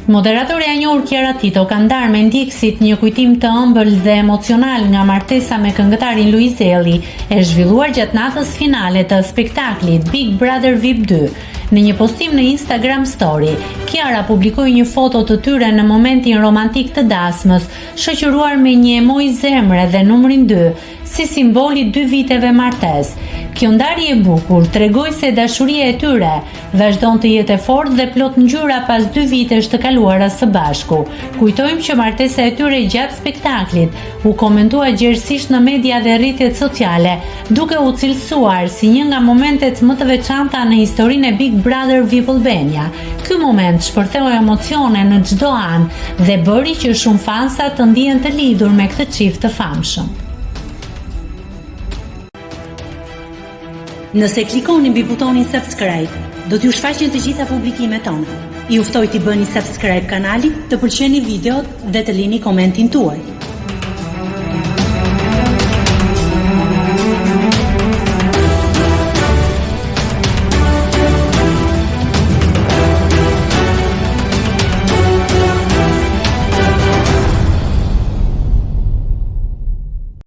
Moderatorja e njohur Kiara Tito ka ndarë me ndjekësit një kujtim të ëmbël dhe emocional nga martesa me këngëtarin Luiz Ejlli, e zhvilluar gjatë natës finale të spektaklit Big Brother VIP 2. Në një postim në Instagram Story, Kiara publikoi një foto të tyre në momentin romantik të dasmës, shoqëruar me një emoji zemre dhe numrin 2, si simbol i dy viteve martesë. Kjo ndarje e bukur tregoi se dashuria e tyre vazhdon të jetë e fortë dhe plot ngjyra pas dy vitesh të kaluara së bashku. Kujtojmë që martesa e tyre gjatë spektaklit u komentua gjerësisht në media dhe rrjetet sociale, duke u cilësuar si një nga momentet më të veçanta në historinë e Big Brother VIP Albania. Ky moment shpërtheu emocione në çdo anë dhe bëri që shumë fansa të ndihen të lidhur me këtë çift të famshëm. Nëse klikoni mbi butonin subscribe, do t'ju shfaqen të gjitha publikimet tona. Ju ftoj t'i bëni subscribe kanalit, të pëlqeni videot dhe të lini komentin tuaj.